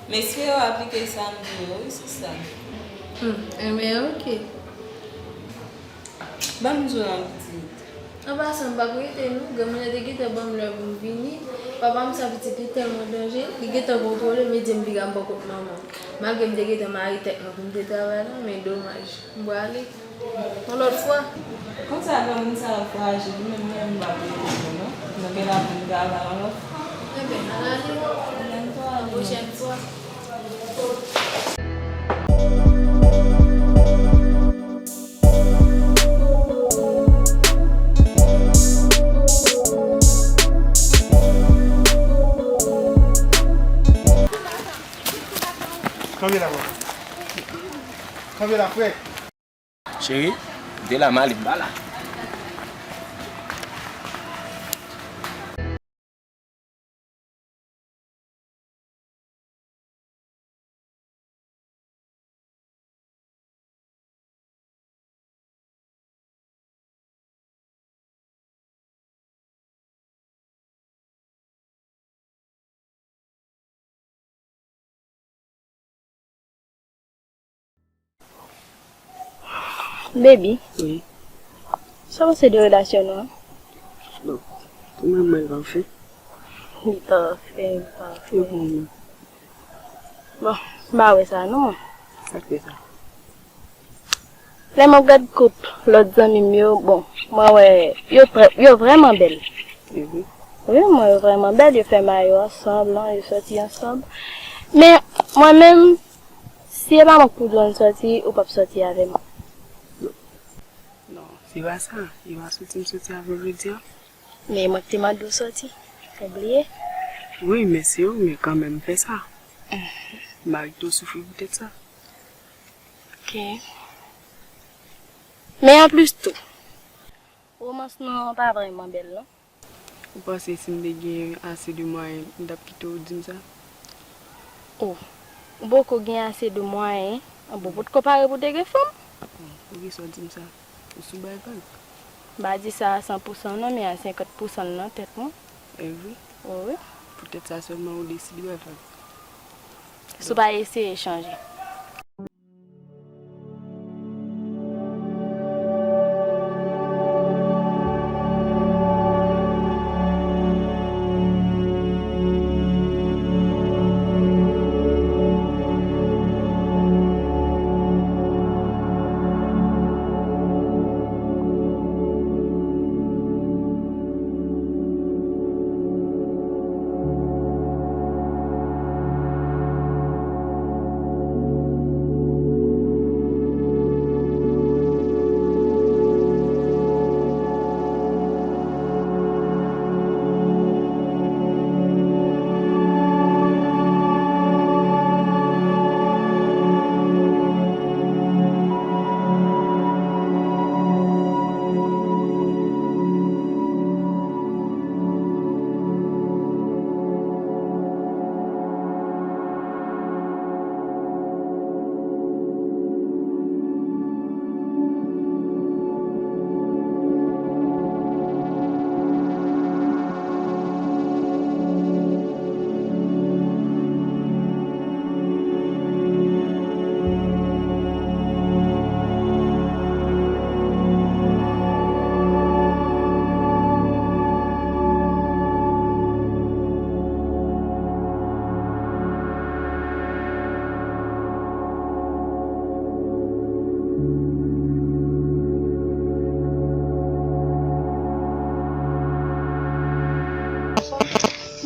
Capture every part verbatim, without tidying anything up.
Mesye yo aplike sa m di yo wi, sista. Hmm, enben, oke. Ban m di w yon pitit. An pasan, m p ap rete non. Granmoun nan te gentan ban m lè pou m vini. Papa m sa pitit li tèlman danje, li gentan kontwole m, li di m piga m bò kot manman m. Malgre m te gentan mare tèt mwen pou m te travay la, men domaj. M prale. Yon lòt fwa. Konsa granmoun sa yo frajil, li menm mwen m p ap rete pou non. Nou gen la pou n travay yon lòt fwa. Enben, ann ale. Enben, n tou ale. Yon pwochèn fwa. Kanpe la, bro. Kanpe la, frè. Cheri, m te la, m ale, m pa la. Baby, wi. Sa w panse de relasyon nou an? Bon, pou mwen, mwen, l pafè. Li pafè, li pafè. E pou mwen? Bon, m pa wè sa non. Sa k fè sa? Lè m ap gad koup lòt zanmi m yo, bon, mwen wè yo trè, yo vrèman bèl. Mhm. Wi, mwen yo vrèman bèl, yo fè mayo ansanm, non, yo sòti ansanm. Men, mwen menm, si e pa mwen k pou di w ann sòti, ou p ap sòti avè m. Non, se pa sa. E pa sòti m sòti avè w jodi a. Men mwen k te mande w sòti. Ou bliye? Wi, men se ou, men kanmenm m fè sa. M pa rete w soufri poutèt sa. Ok. Men anplis tou, romans nou an pa vrèman bèl, non. Ou panse si m te gen ase de mwayen, m t ap kite w di m sa? O, ou poko gen ase de mwayen? Bon, potko pare pou te gen fanm? Bon, poukisa w di m sa? Ou sou bay vag? M pa di sa a san pou san non, men a senkant pou san l nan tèt mwen. E vre? Wi. Poutèt sa sèlman ou deside bay vag? Si w pa eseye chanje.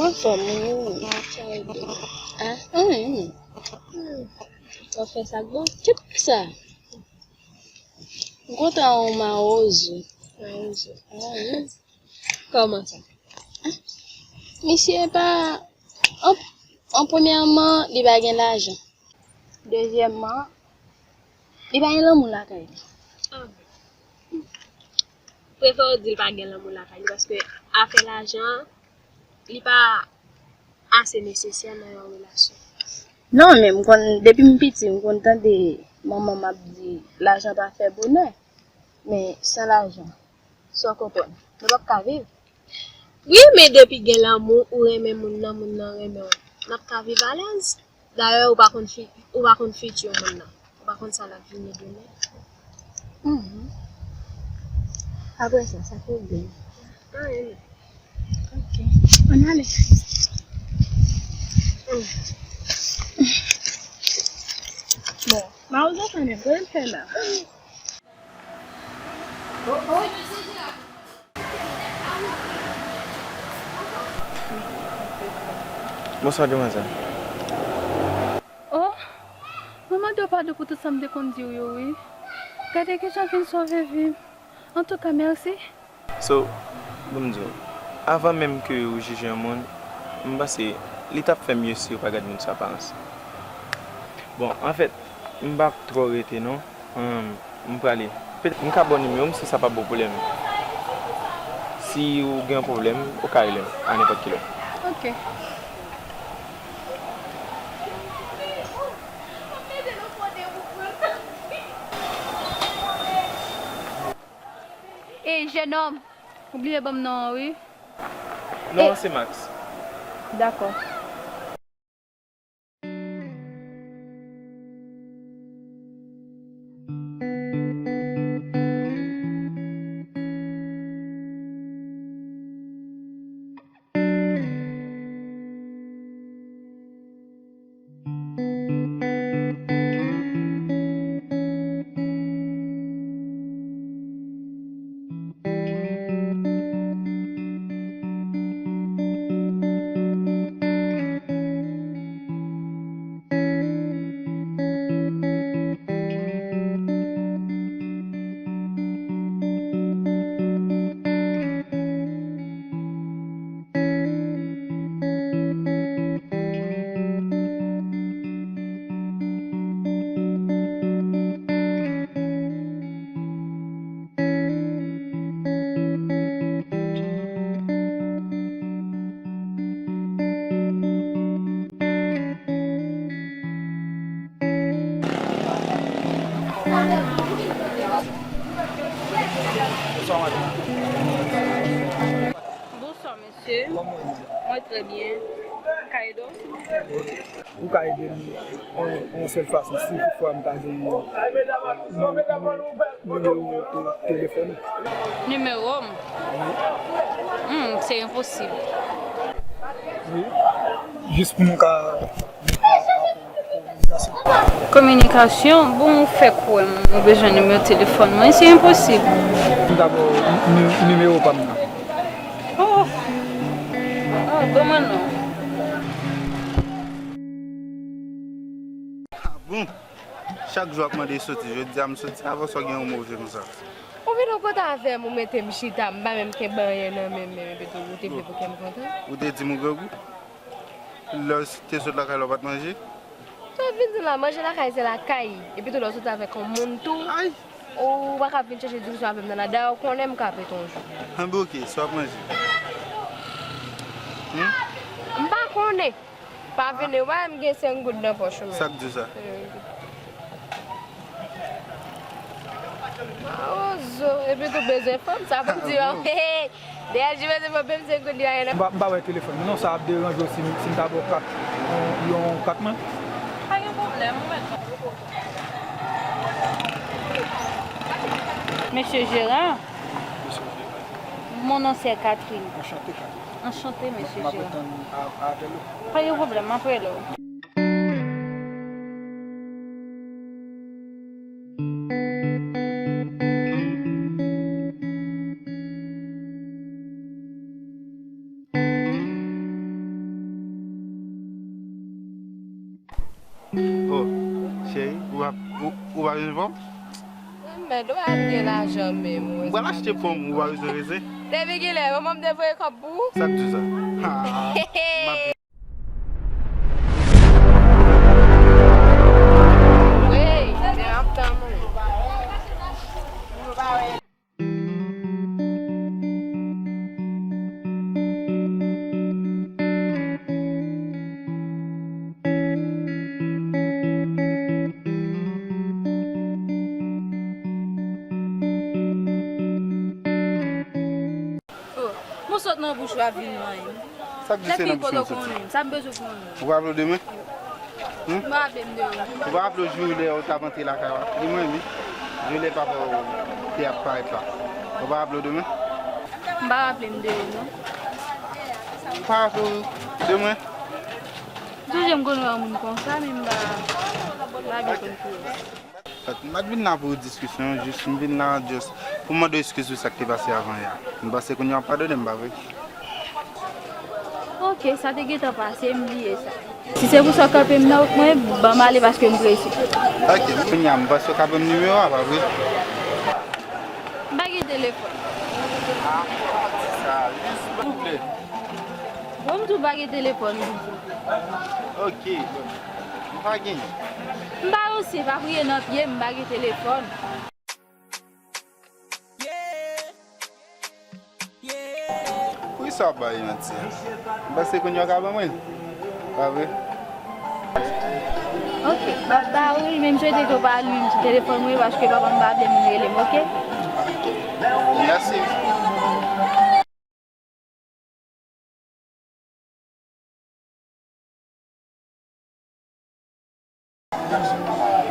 Mwen anfòm, wi. Ah, hmm. Hmm. W ap fè sa k bon? Kip sa? M kontan wè w, mawozo. Mawozo. Ah, wi. Kòman sa? Misye pa, an, an premyèman, li pa gen lajan. Dezyèmman, li pa gen lanmou lakay li. Ah bon. Prefere w di l pa gen lanmou lakay li, paske afè lajan, li pa ase nesesè nan yon relasyon. Non, men m konn, depi m piti, m konn tande manman m ap di, lajan pa fè bonè. Men san lajan, sa w konprann, nou p ap ka viv. Wi, men depi gen lanmou, ou renmen moun nan, moun nan renmen w, n ap ka viv alèz. Dayè, ou pa konn fi, ou pa konn fiti moun nan. Ou pa konn sa l ap vini demen. Mhm. Apre sa, sa ki gen? Anyen non. Ok. Ann ale. Bon, Mawozo konnen, pou l fè la. Bonswa, demwazèl. Oh, mwen mande w padon pou tout sa m te konn di w yo, wi. Gade kijan w vin sove vi m. Antouka, mèsi. So, ban m di w, avan menm ke ou jije yon moun, m panse li t ap fè mye si ou pa gad moun sou aparans. Bon, anfèt, m p ap twò rete non. Humm, m prale. Petèt m ka ba w nimewo m si sa p ap ba w pwoblèm. Si ou gen yon pwoblèm, ou ka rele m a nenpòt ki lè. Ok. Ey, jenòm, ou bliye ban m non an, wi. Non an se Max. Dakò. Bonswa, madanm. Bonswa, mesye. Kòman w ye? Mwen trè byen. Ka ede w, silvouplè? Ou ka ede m yon, yon sèl fason, si toutfwa m ta gen yon, yon, yon nimewo te-, telefòn ou. Nimewo m? Wi. Hmm, se enposib. Wi. Jis pou nou ka Kominikasyon? Bon, ou fèk wè m, ou bezwen nimewo telefòn mwen, se enposib. Dabò, ni-, nimewo pa m nan. Oh! Oh, ban mwen non. Ah bon? Chak jou w ap mande soti, jodi a m soti avè w, sa w gen yon move konsa? Ou vin yon kote avè m, ou mete m chita, m pa menm kenbe anyen nan men m, menm, epi tou, ou te vle pou kè m kontan? Ou te di m ou grangou? Lè w te sot lakay la, w pa t manje? Sa w vin di la, manje lakay se lakay. Epi tou lè w soti avèk yon moun tou, ay, ou pa ka vin chèche diskisyon avè m nan la. Dayè, ou konnen m ka pete yon jou. Anben, oke, sa w ap manje? Hmm? M pa konnen. Pa vini, w pa wè m gen senk goud nan pòch ou menm. Sa k di w sa? Mawozo, epi tou bezwen fanm, sa pou di w. Dèyè jimèt se pwoblèm se goud li a. M pa, m pa wè telefòn mwen non, sa ap deranje w si m, si m ta ba w kat, yon, yon kat mwen? Pa gen pwoblèm, ou mèt. Mesye Jeran. Mesye Jeran. Mon nom c'est Catherine. Anchante, Catherine. Anchante, mesye Jeran. M ap, m ap atann a, a apèl ou. Pa gen pwoblèm, m ap rele w. Oh, cheri, ou pa, ou, ou pa vin fò? Mèd, ou pa gen lajan menm, ou. M pral achte pòm, ou pa bezwen rezen? Depi kilè? Manman m te voye kòb pou ou? Sa k di w sa? Ha, m ap Wi, men ap tann ou. Oh, m sot nan bouch ou ap vin manyen m. Sa k di se nan bouch mwen soti? Sa m bezwen konnen. Ou pa vle demen? Hmm? M pa raple m de ou. Ou pa raple w jou lè ou t ap antre lakay ou a? Di mwen wi. Jou lè papa w te ap parèt la. Ou pa raple w de mwen? M pa raple m de ou, non. Ou pa raple w de mwen? M sonje m konn wè yon moun konsa, men m pa, m pa byen konn ki yo. Fèt, m pa t vin la pou diskisyon, jis m vin la just pou mande w eskiz pou sa k te pase avan yè a. M panse kounye a w ap padone m, pa vre? Ok, sa te gentan pase, m bliye sa. Si se pou sa w kanpe m nan wout mwen, ban m ale paske m prese. Ok, kounye a, m panse w ka ban m nimewo a, pa vre? M pa gen telefòn. Ah, sa, jis souple. Bon, m tou pa gen telefòn, m tou. Ok, m pa gen. M pa ranse, pa priye nan pye m, m pa gen telefòn. Poukisa w ap bay manti a? M panse kounye a w ka ban mwen l. Pa vre? Ok, m ap ba ou l, men m swete ke w pa li m sou telefòn mwen, paske papa m pa vle moun rele m, ok? Mèsi.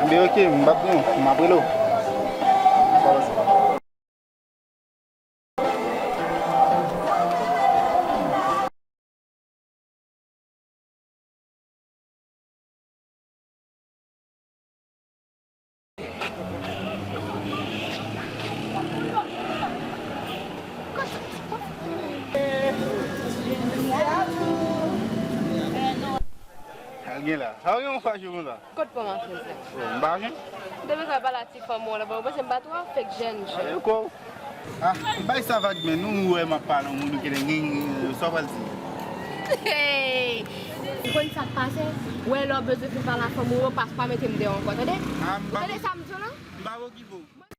Enben, ok, m p ap gen, m ap rele w. Al gen la. Sa w gen yon fache konsa? Kot pran machin sa? Bon, m pa jwenn. M te bezwen pale ak ti fanm ou an la, bon, ou panse m pa twò fèk jèn. Ale kò w. Ah, bay sa vag men, nou wè m ap pale yon moun ou genlè gen, sa w pral di? Hey! Ou konn sa k pase? Wè lè w bezwen fin pale ak fanm ou yo, pa, pa mete m deyò ankò, tande? Ah, m pa. Ou tande sa m di w lan? M pa okipe w.